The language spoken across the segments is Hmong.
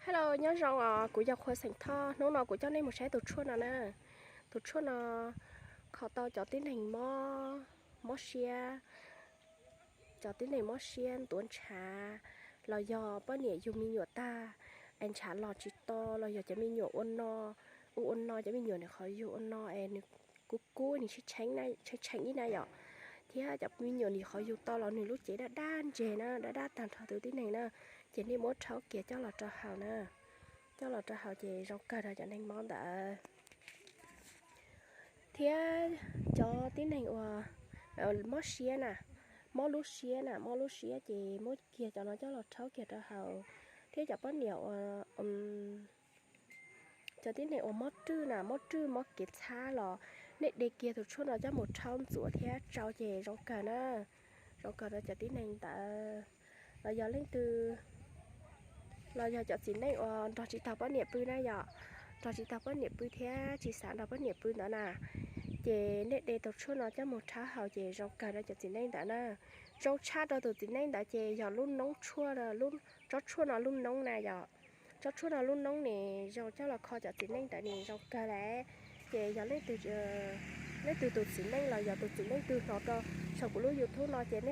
Hello, nyob zoo os, kuv yog Qhua xeem Thoj. Hnub no kuv coj nej mus saib tus tshuaj no na. Tus tshuaj no kho tau cov tib neeg mob, mob siab, cov tib neeg mob siab ntuav ntshav, los yog poj niam yug me nyuam tag es ntshav los tsis to, los yog cov me nyuam ua no, ua ua no, cov me nyuam nws qhov yug ua no es nws kub kub, nws tshee tshee ib na yom, thiab cov me nyuam nws qhov yug to los nws lub cev daj daj ntseg na, daj daj tag nrho tus tib neeg na, ces nej muab rhaub kiag coj los rau haus na, coj los rau haus ces zoo kawg rau cov neeg mob ntawd. Thiab cov tib neeg uas mob siab na, mob lub siab na, mob lub siab ces muab kiag cov no coj los rhaub kiag rau haus. Thiab cov poj niam uas, cov tib neeg uas mob rwj na, mob rwj mob kev txhab los nej de kiag tus tshuaj no coj mus rhaub ntxuav thiab tsau ces zoo kawg na, zoo kawg rau cov tib neeg ntawd. Los yog leej twg, los yog cov txiv neej uas nrog tsis tau poj niam pw na yom, nrog tsis tau poj niam pw thiab tsis xav nrog poj niam pw ntawd na, ces nej de tus tshuaj no coj mus rhaub haus ces zoo kawg rau cov txiv neej ntawd na. Zoo tshaj rau tus txiv neej ntawd ces yog lub noob tshuaj, tsob tshuaj no lub noob na yom. Tsob tshuaj no lub noob ne zoo coj los kho cov txiv neej ntawd ne zoo kawg lawm. Ces yog leej twg, leej twg tus txiv neej los yog tus txiv neej twg hnov rau saum kuv lub YouTube no ces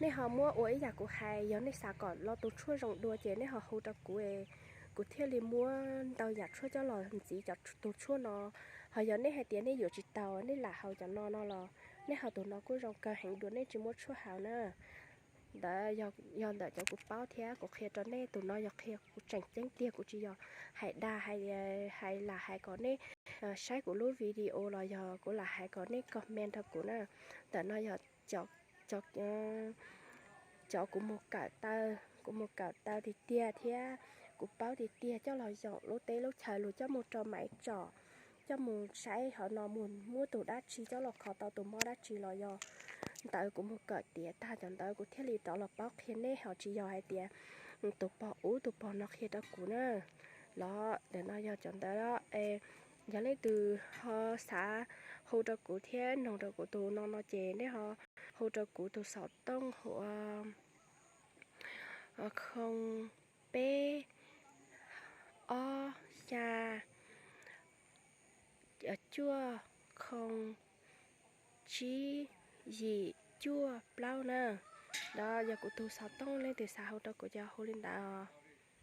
nej ho muab ua ib yam kuv hais, yog nej xav kom los tus tshuaj zoo dua ces nej ho hu rau kuv, kuv thiaj li muab ntau yam tshuaj coj los ntxiv cov tus tshuaj no. Ho yog nej hais tias nej yuav tsis tau, nej lam haus cov no no los nej haus tus no kuj zoo kawg heev dua nej tsis muab tshuaj haus na. Ntawd yog ntawm cov kuv paub thiab kuv qhia rau nej, tus no yog qhia kuv tseem ceeb tiag, kuv tsis yog hais dag, hais lam hais kom nej saib kuv lub video los yog kuv lam hais kom nej comment rau kuv na. Ntawm no yog cov kuv mus kawm taw, kuv mus kawm taw tiag tiag thiab kuv paub tiag tiag coj los yoom lub teb lub chaw lug coj mus rau maiv tsom, coj mus saib hov no mus muab tus dab tsi coj los kho tau tus mob dab tsi los yog ntawd kuv mus kawm tiav tag cov ntawd kuv thiaj li rov los paub qhia nej, ho tsis yog hais tias tus pog ub tus pog no qhia rau kuv na. Los ntawm no yog cov ntawd, yog leej twg ho xav hu rau kuv thiab noog rau kuv tus no no ces nej ho hu rau kuv tus xov tooj hu ua khoo peb ob xya cuaj khoo tsib yim cuaj plaub na. Los yog kuv tus xov tooj, leej twg xav hu rau kuv ces hu li ntawd.